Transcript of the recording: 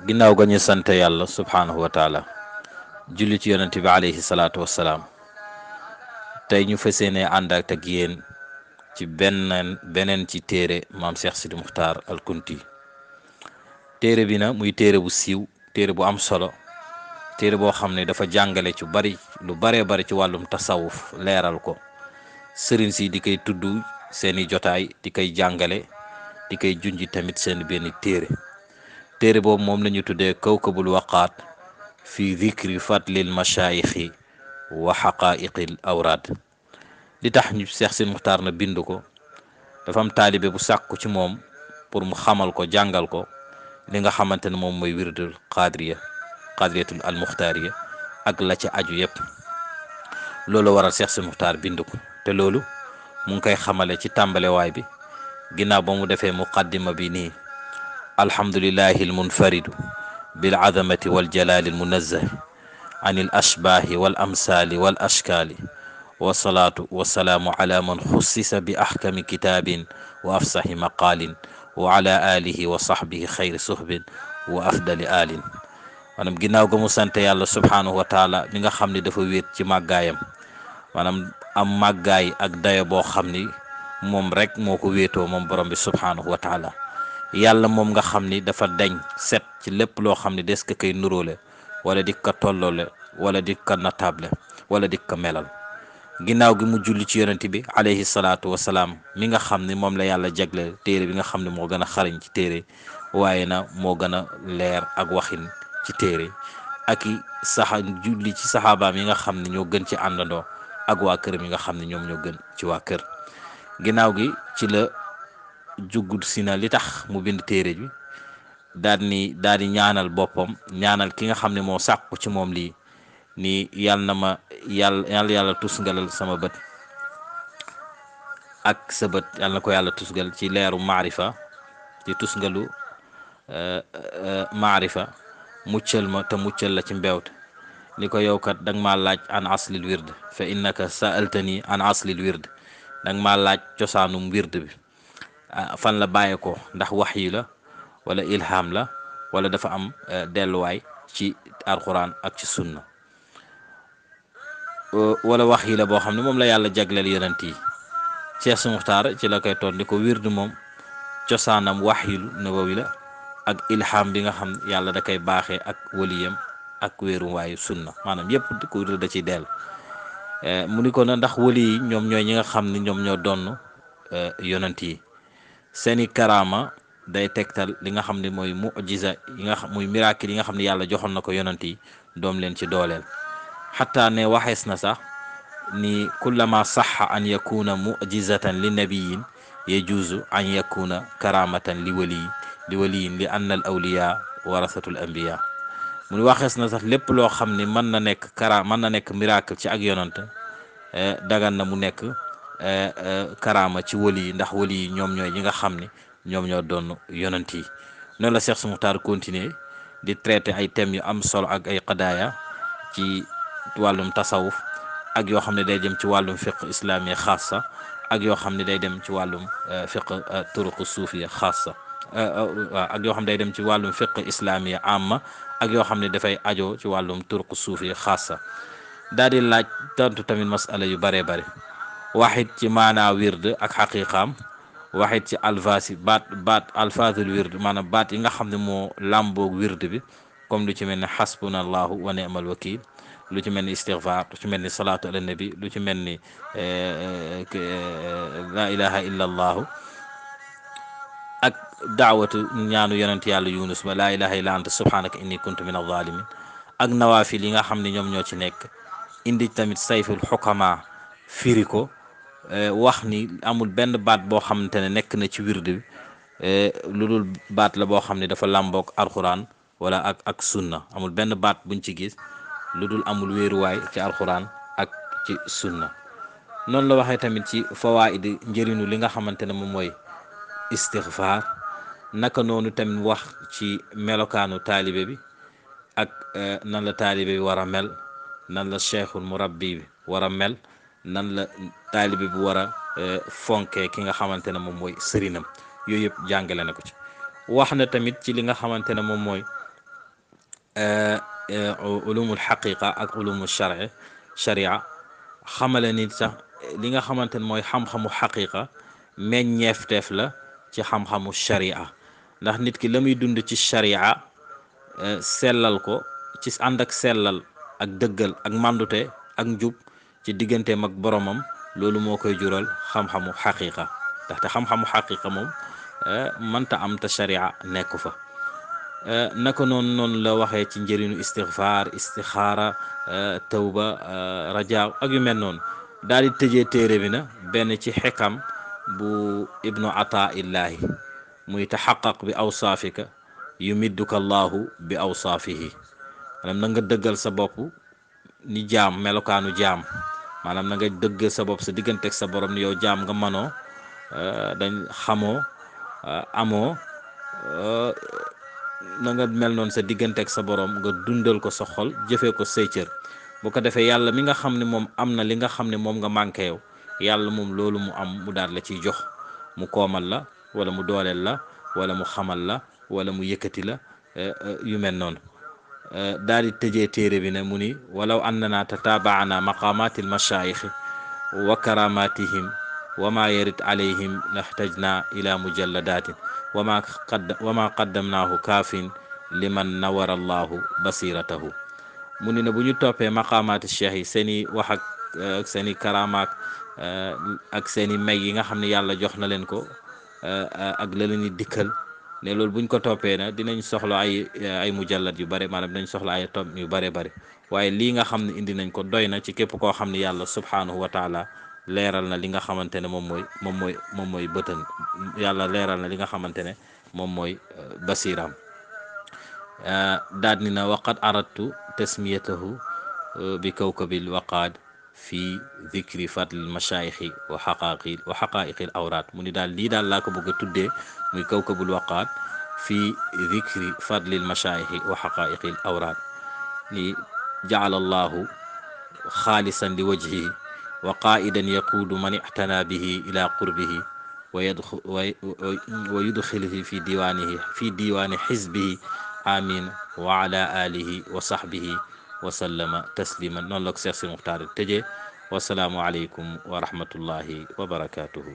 ginnaaw ga ñu sant yàlla subhaanahu wa taala julli ci yonent bi alayhi salaatu wassalaam tey ñu fas yéene ànd ak yéen ci beneen ci téere maam Cheikh Sidi Muxtaar al Kunti. téere bi na muy téere bu siiw, téere bu am solo, téere boo xam ne dafa jàngale ci lu baree bari ci wàllum tasawuf, leeral ko sëriñ si di koy tudd seeni jotaay, di koy jàngale, di koy junji tamit seen benn téere boobu moom la ñu tuddee kawkabul waqaat fi dhikri fadlil mashayixi wa xaqaiqil awraad. li tax ñu Seex Sidi Muxtaar na bind ko, dafa am taalibe bu sàkku ci moom pour mu xamal ko, jàngal ko li nga xamante ne moom mooy wirdul qadriyatul al muxtaariya ak la ca aju yépp. loolu waral Seex Sidi Muxtaar bind ko, te loolu mu ngi koy xamale ci tàmbalewaay bi ginnaaw ba mu defee muqaddima bi nii: alhamdulillahi almunfaridu bil azamati wal jalali almunazzah an al ashbahi wal amsali wal ashkali wasalaatu wasalaamu ala man xussisa bi axkami kitaabin wa afsahi maqaalin wa ala alihi wa sahbihi xayri suhbin wa afdali alin. maanaam ginnaaw ga mu sant yàlla subhaanahu wa taala mi nga xam ne dafa wéet ci màggaayam, maanaam am màggaay ak dayo boo xam ni moom rek moo ko wéetoo moom borom bi subhaanahu wa taala. yàlla moom nga xam ni dafa deñ set ci lépp loo xam ne des ko koy nuróole wala di ko tolloole wala di ko natable wala di ko melal. ginnaaw gi mu julli ci yonent bi alayhi salaatu wasalaam mi nga xam ne moom la yàlla jagleel téere bi nga xam ne moo gën a xarañ ci téere, waaye na moo gën a leer ak waxin ci téere, ak i julli ci saxaabaam yi nga xam ne ñoo gën ci àndandoo ak waa kër mi nga xam ne ñoom ñoo gën ci waa kër. ginnaaw gi ci la juggut si na li tax mu bind téere bi, daal di ñaanal boppam, ñaanal ki nga xam ne moo sàkku ci moom lii ni yàlla tusngalal sama bët ak sa bët, yàlla na ko yàlla tusgal ci leeru maarifa, ci tusngalu maarifa, muccal ma te muccal la ci mbewte. ni ko yow kat danga maa laaj an aslil wird fa innaka sa'altani an aslil wird, danga maa laaj cosaanum wird bi fan la bàyyee ko, ndax wax yi la wala ilham la wala dafa am delluwaay ci alquran ak ci sunna, wala wax yi la boo xam ne moom la yàlla jagleel yonent yi. Seex Sidi Muxtaar ci la koy toon di ko wird moom cosaanam waxyilu nabawi la ak ilham bi nga xam ne yàlla da koy baaxee ak waliyam ak wéeruwaayu sunna, maanaam yépp di ko wird da ciy dell. mu ni ko na ndax wali yi ñoom ñooy ñi nga xam ne ñoom ñoo donn yonent yi, seeni karaama day tegtal li nga xam ne mooy mujiza yi nga xam muy miracle yi nga xam ne yàlla joxoon na ko yonent yi, doom leen ci dooleel. xataa ne waxees na sax ni kullama saxa an yakuna mujizatan li nabiyin yajuuzu an yakuna karamatan li waliyin li anna al awliya warasatul anbiya. mu ni waxees na sax lépp loo xam ne mën na nekk miracle ci ak yonent, dagan na mu nekk karaama ci wali yi, ndax wali yi ñoom ñooy ñi nga xam ne ñoom ñoo doon yonent yi. noonu la Seex Sidi Muxtaar continuer di traité ay thèmes yu am solo ak ay qadaaya ci wàllum tasawuf, ak yoo xam ne day dem ci wàllum fiq islamiya xaasa, ak yoo xam ne day dem ci wàllum fiq turuq suufiya xaasa, ak yoo xam ne day dem ci wàllum fiq islamiya amma, ak yoo xam ne dafay ajo ci wàllum turuq suufiya xaasa. daal di laaj tontu tamit masala yu bare bare, waxit ci maanaa wird ak xaqiqaam, waxit ci baat alfaazul wird, maanaam baat yi nga xam ne moo làmboog wird bi, comme lu ci mel ne xasbuna allahu wa ni'mal wakil, lu ci mel ni istigfaar, lu ci mel ni salaatu ala nabi, lu ci mel ni la ilaha illa allahu, ak daawatu ñaanu yonent yàlla yunus ba laa ilaha illa anta subhanaka inni kuntu min alzalimin, ak nawaafil yi nga xam ne ñoom ñoo ci nekk. indi tamit sayful xukama firi ko, wax ni amul benn baat boo xamante ne nekk na ci wird bi lu dul baat la boo xam ne dafa làmboog alquran wala ak sunna, amul benn baat buñ ci gis lu dul amul wéeruwaay ci alquran ak ci sunna. noonu la waxee tamit ci fawaid njëriñu li nga xamante ne moom mooy istigfaar, naka noonu tamit wax ci melokaanu taalibe bi ak nan la taalibe bi war a mel, nan la cheikhul murabbi bi war a mel, nan la taalibe bi war a fonkee ki nga xamante ne moom mooy sërinam. yooyu yëpp jàngale na ko ci. wax na tamit ci li nga xamante ne moom mooy ulumul xaqiqa ak ulumul sharia xamale ni sax li nga xamante ne mooy xam-xamu xaqiqa meññeefteef la ci xam-xamu sharia ndax nit ki la muy dund ci sharia sellal ko ci ànd ak sellal ak dëggal ak màndute ak njub ci digganteem ak boromam loolu moo koy jural xam-xamu xaqiqa ndaxte xam-xamu xaqiqa moom mënta am te sharia nekku fa naka noonu la waxee ci njëriñu istigfaar istixaara tawba rajaa ak yu mel noonu daal di tëjee téere bi na benn ci xikam bu ibnu ata illahi muy taxaqaq bi awsaafika yumidduka allahu bi awsaafihi maanaam na nga dëggal sa bopp ni jaam melokaanu jaam maanaam na nga dëggal sa bopp sa digganteeg sa borom ni yow jaam nga manoo dañ xamoo amoo na nga mel noonu sa digganteeg sa borom nga dundal ko sa xol jëfee ko say cër bu ko defee yàlla mi nga xam ne moom am na li nga xam ne moom nga manqué yow yàlla moom loolu mu am mu daal la ciy jox mu koomal la wala mu dooleel la wala mu xamal la wala mu yëkkati la yu mel noonu daal di tëjee téere bi ne mu ni walaw annana tataabaana maqaamaati almashaayixi wa karamatihim wa ma yarit alayhim lahtajna ila mujalladatin wa ma qaddamnaahu kaafin liman nawara allahu basiratahu mu ni ne bu ñu toppee maqaamaati cheikh yi seen i wax ak seen i karamaak ak seen i may yi nga xam ne yàlla jox na leen ko ak la leen di dikkal ne loolu buñ ko toppee na dinañ soxla ay mujallat yu bare maanaam dinañ soxla ay tom yu bare bare waaye lii nga xam ne indi nañ ko doy na ci képp koo xam ne yàlla subhanahu wa taala leeral na li nga xamante ne moom mooy bëtan yàlla leeral na li nga xamante ne moom mooy basiram daal ni na waqad aradtu tasmiyatahu bi kawkabil waqaad fi dhikri fadlil mashayixi wa xaqaiqil awraat mu ni daal lii daal laa ko bëgg a tuddee muy kawkabul waqaad fi dhikri fadlil mashayixi wa xaqaiqil awraat ni jaala allahu xaalisan li wajhihi wa qaidan yaquudu man ictana bihi ila qurbihi wa yudxilihi fi diwaani xizbihi amin wa ala alihi wa sahbihi wa sallama tasliman noonu la ko Seex Sidi Muxtaar tëjee wasalaamu aleykum wa rahmatullahi wa barakatuhu